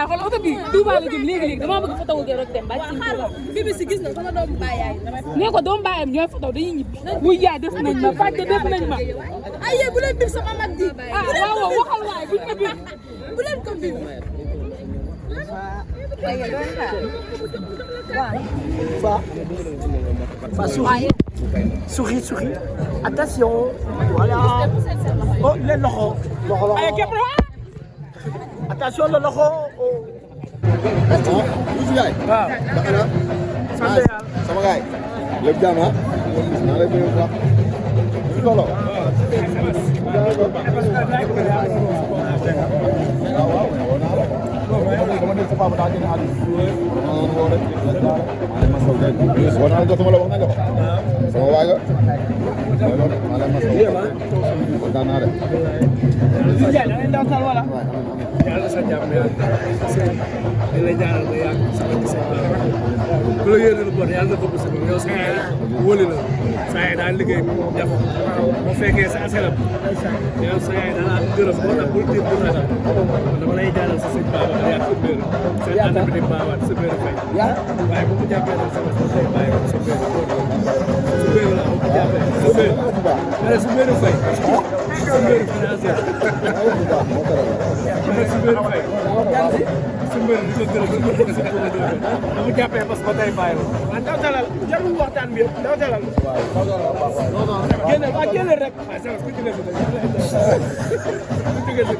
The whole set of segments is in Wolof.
waay xoolal oto bi Touba la jëm léegi dama bëgg photo wu rek dem ba ci bi si gis na sama doomu baay yaay ne ko doomu baayam ñooy photo dañuy ñibbi wuy yaay def nañ ma fàtte def nañ ma ay yéen bu leen bif sama mag ji waaw waxal waay buñ ko bif bu leen ko bif Souris. Attention. Voilà. Oh, le loxo. Attention, le loxo. Sama gaay lépp jàmm ah naa lay bëgg wax ci tolo dama def sa papa daa gën a àddu woo rek ma saw day woo naa jotuma la wax na nga ko sama waay nga maa leen ma saw kontaan naa de yàlla sa jàmm yàlla di la ñaanal nga yàgg sama gis ku la yéene lu bon yàlla na ko bëgg sama yow sa yaay wóoli la sa yaay daal liggéey def bu fekkee sa asalam yow sa yaay dana gërëm moo tax bul tiit bul ragal dama lay ñaanal sa sëñ Baba nga yàgg sa béer seen ànd bi di baawaat sa béer fay waaye bu mu jàppee nag sama sa tey bàyyi ko sa béer sa béer la bu mu jàppee sa béer dara sa béer fay sa béer financier Sumber Faye Sumber di ko gërëm dama jàppee parce que ba tey bàyyi la waaw ndaw dalal jarul waxtaan bi yëpp ndaw dalal génne rek waaw sama ku jógee si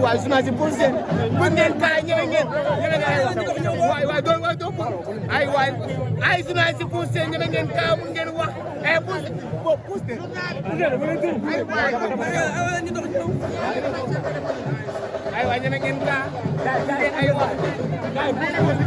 waay journaliste pour seen bu ngeen kaay ñeme ngeen waay doo ay waay ay journaliste pour seen ñeme ngeen kaay mu ngeen wax pousse ay waay ñeme ngeen kaa ay wax ay waay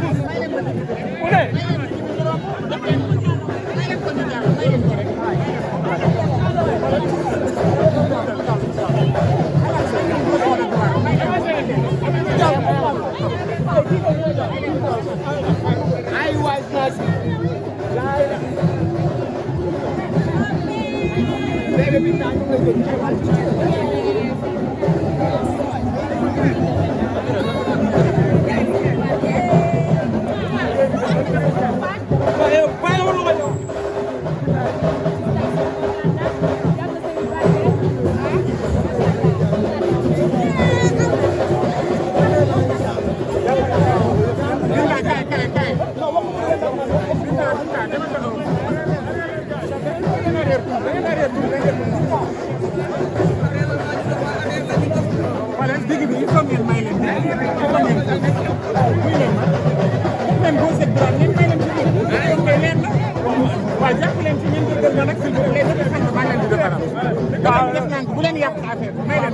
bu leen yàq affaire may leen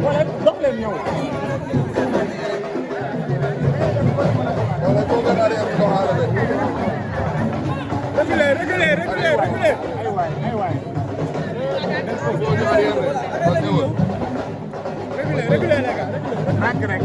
wala dox leen ñëw reculer ay waay reculer les gars ndànk rek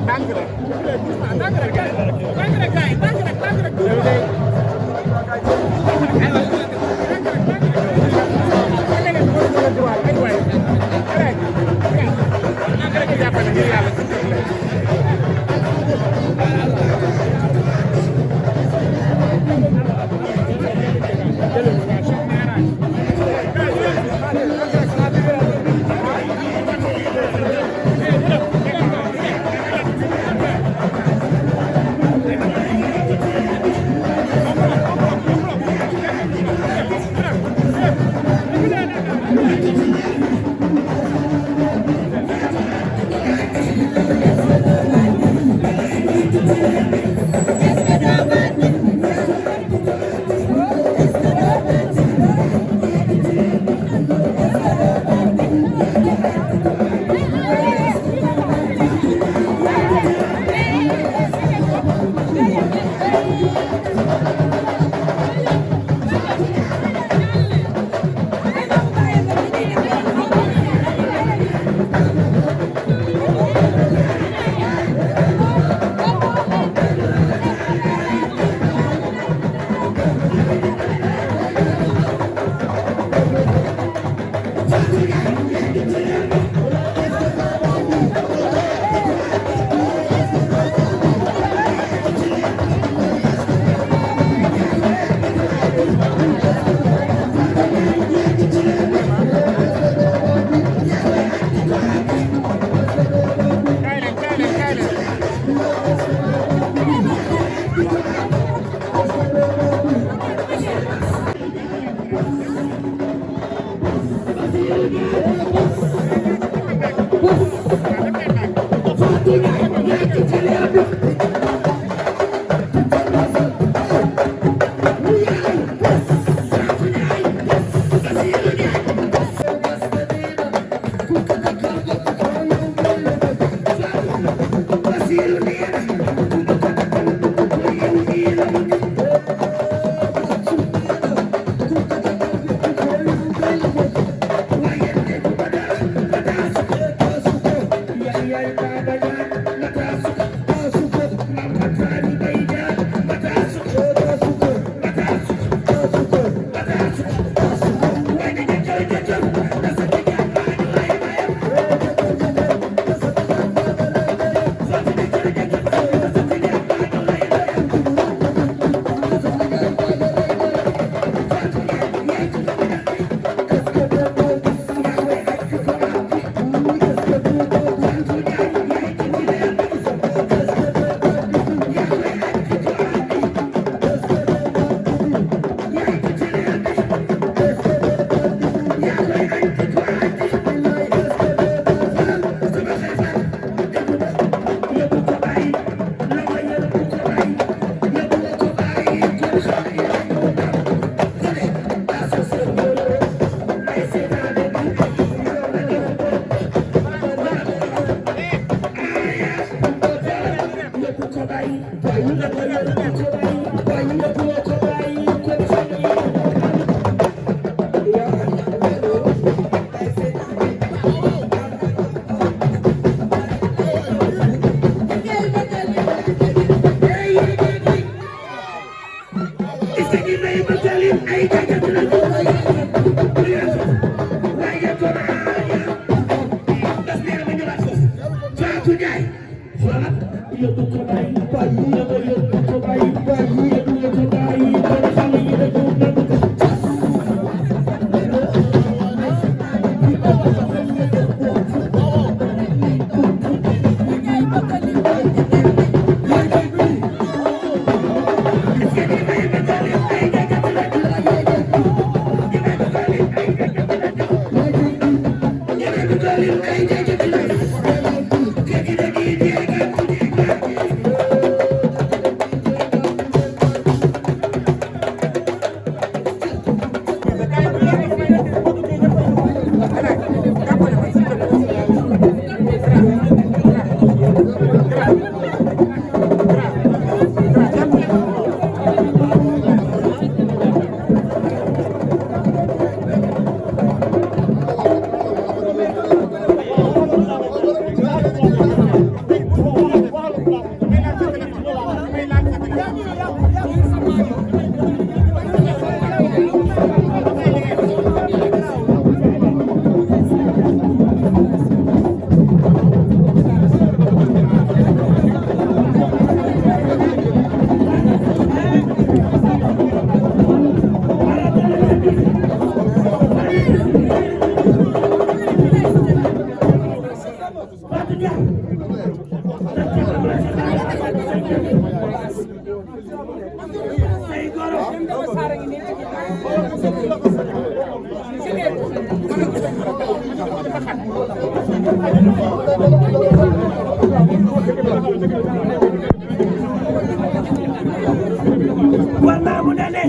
war naa mu ne ne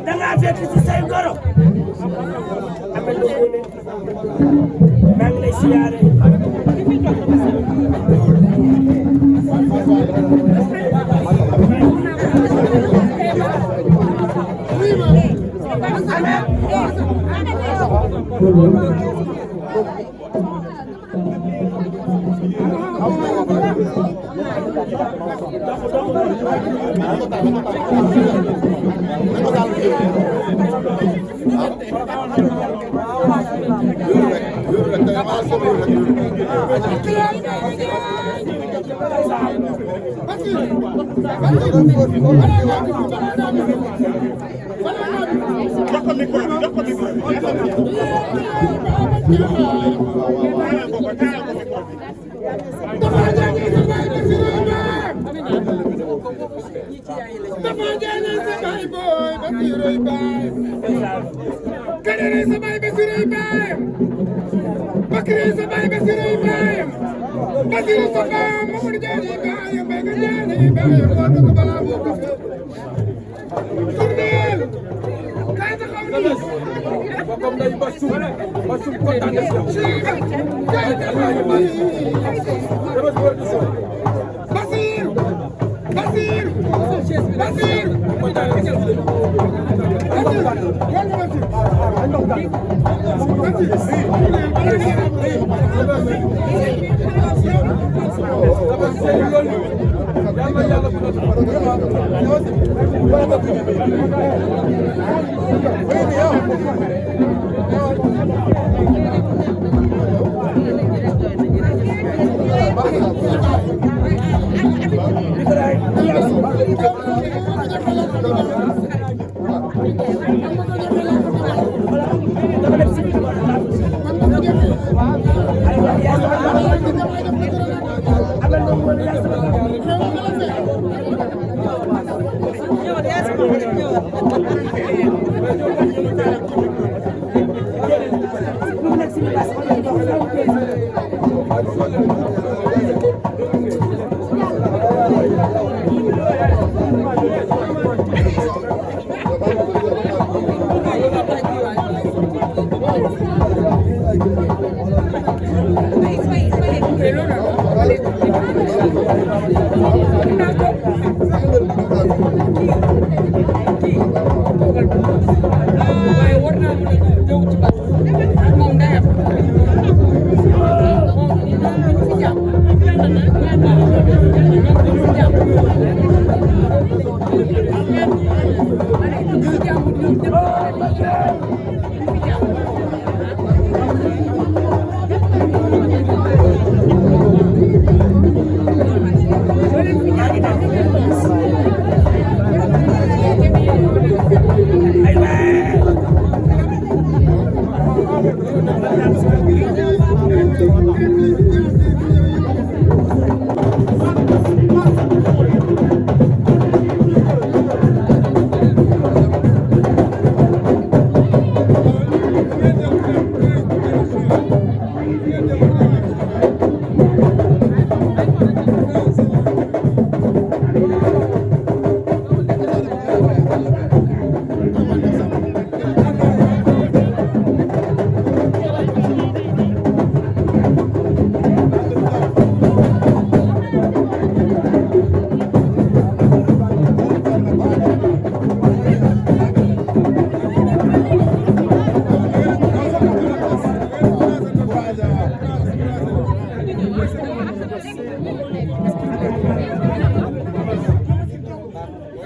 da ngaa fekk ci say goro amel lu mu ne maa ngi lay siyaare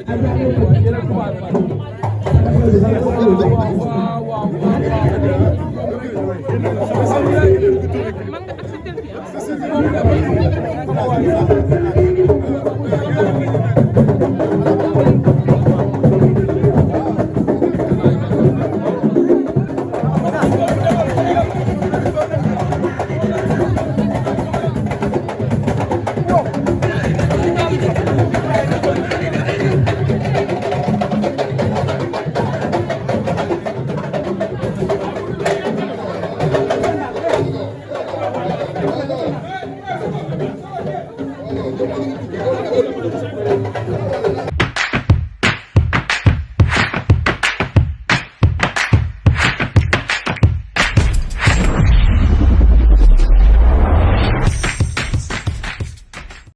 Thank you.